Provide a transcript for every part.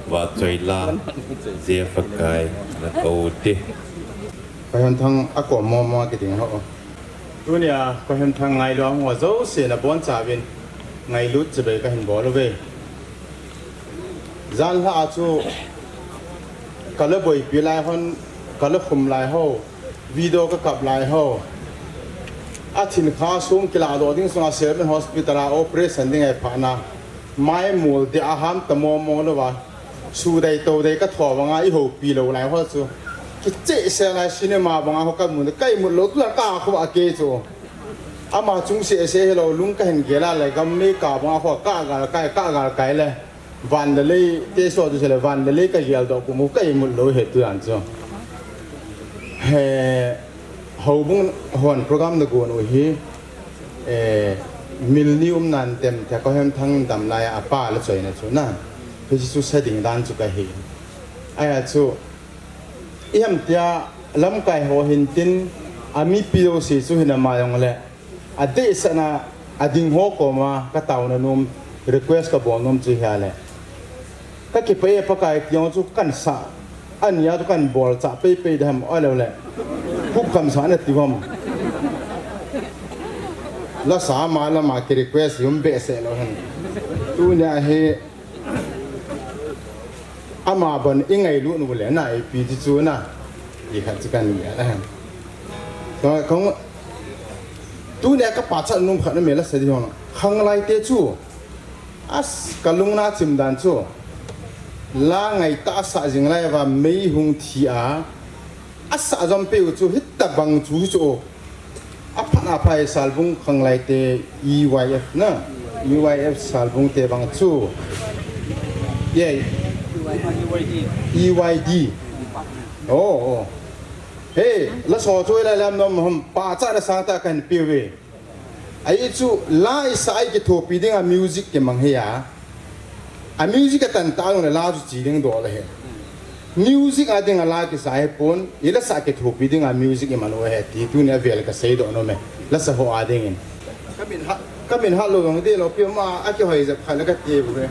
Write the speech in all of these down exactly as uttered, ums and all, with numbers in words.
Vachoila, Jeffa Kai, na ko te. Ka hon thang a ko mo mo ki ding ho. Tunia, Kohemthang ngailu a hung ho jouse nabonchauvin ngailut chibai kahin bol uve. Janhi a chu kala boipi lai hon, kala khum lai ho, video kakap lai ho. Athin kha sung kiladoh ding sunga Seven Hospital a operation ding ahi phatna. Maimol dia aham ta mo mo louva. Sudei todei ka tho banga i houpi lou lai ho chu. Kicheh se lai cinema banga ho ka mu, ka imut lou tu ka kho a ke chu. Ama chung sese hilou lung kahin gel a le gam mei ka banga ho ka gal kai, ka gal kai le. Van le lei te so tu se le van le lei ka gel doh kum u ka imut lou he tu an chu. He, houbung hon program nagon u hi, eh, mil ni um nan tem te Kohemthang damlai a apa la choina chu na. Hichu sa ding dan chu kahi. Ahi a chu, ihamtia lamkai ho hin tin, a mipi jouse chu hin ama jong le, adeisahna a ding ho koma ka taona nom, request ka bol nom chu hi a le. Ka kipah e Pakai ti jong chu kan sa. Ania chu kan bol cha pei pei dem a lou le. Khup kham sa na ti bom. Lasa ma lama ki request um behseh lou hen. Tunia hi ama bon i ngailut u le na ipi ti chu na. Ti khat chu kan ni a hen. Ka, ka, tunia ka pachat nom khat na me lasa di hong. Khanglai te chu. As, ka lungna chim dan chu. La ngaitah a sa jing lai uva mei hung thi a. Asa jom peu chu hitabang chu chu. Aphat apha e Salbung Khanglai te E Y F na. E Y F Salbung te bang chu. Ye. E Y D. Oh, oh. He, la so chu lai lam nom hom pachat na sangtah kan piu ve. Ahi chu la i sa i kithopi dinga music kimang hi a. A music a tan ta le la chu chi ding doh le he. Music a dinga la kisa hi pon, i la sa kithopi dinga music i man u he ti tunia vel ka seidoh nom e. Lasa ho a dingin. Ka min ha, ka min ha lou jong de lou pi ma a kihoi jep kha le ka ti bu he.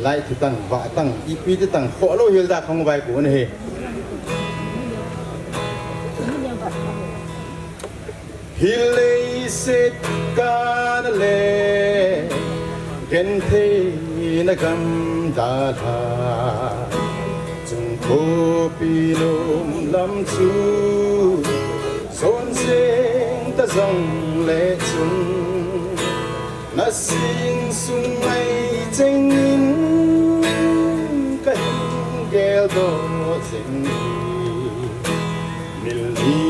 Lai ti tang, va tang, ipi ti tang, kho lou hil da khong vai ko na he. Hilei set kana le, gentheina gam dalha. Chung khopi lom lam chu, son seng ta jong le chun. Na sing sung ngai cheng in ka hin geldoh jing hi. Mil ni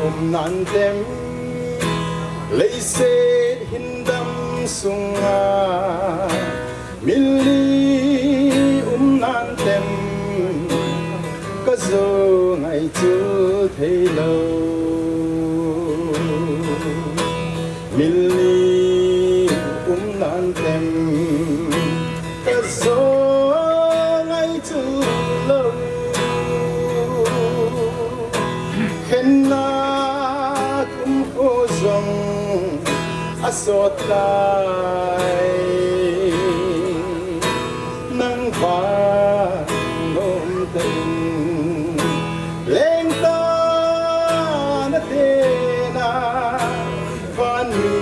um nan tem leiset hin dam sunga. Mil ni um nan tem ka jo ngai chu thei lou. Mil ni um nan tem ka jo ngai chu lou. Khenna kum kho jong a sot lai. Nang vang nom teng leng ta na te na van mi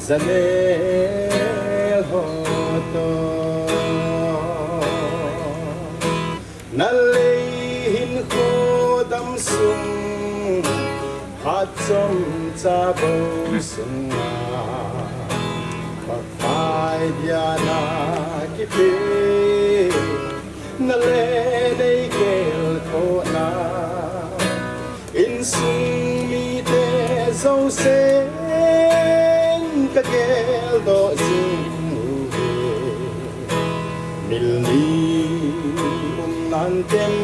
zanel ho to. Na lei hin kho dam sung, phat chomcha bou sunga, Pakai dia na kipe, na le nei gelkhohna. Insung mite jousen ka geldoh jing uve. Mil ni um nan tem,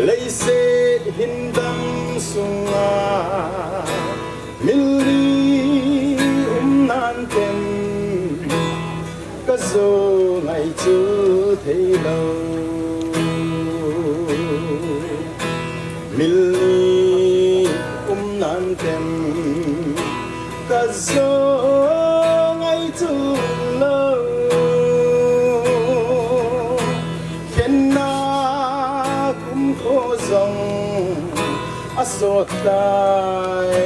leiset hin dam sunga. Mil ni um nan tem, ka jo ngai chu thei lou. Mil ni um tem ka jo ngai chun lou. Khenna kumkho jong a sot tai.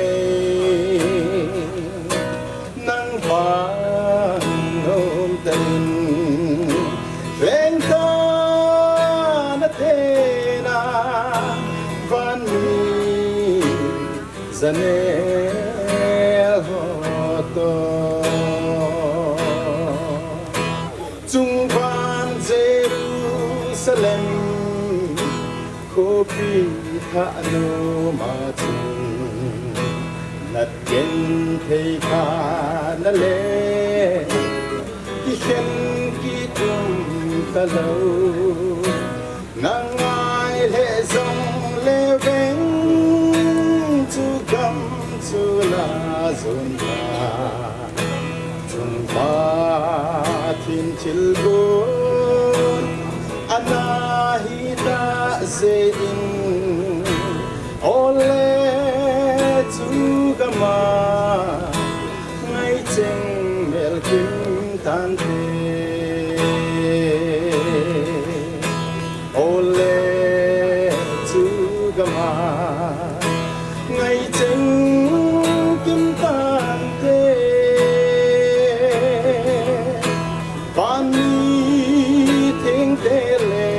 Nang vang nom tah in veng tah na tena van mi janel ho toh. Chungvan Jerusalem khopi thah noma chun, nat genthei khat na le kikhen kitum talou. Nang ngai lheh jongle veng chu gam chu la jon ta. Chungpa Pathen thilgon ana hitah jeh in, ole chu gam a ngaicheng melkim tante. Ole chu gam a ngaicheng kim tante. Van mi thengte le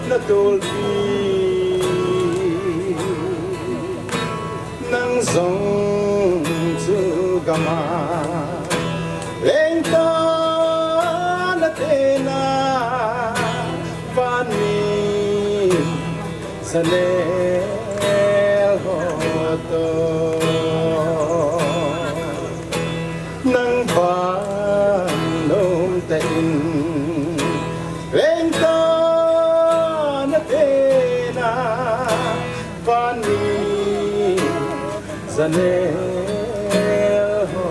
na tolpi. Nang jong chu gam a veng tah na tena, van mi janel ho toh. Nang vang nom tah in veng tah na tena, van mi janel ho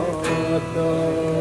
toh.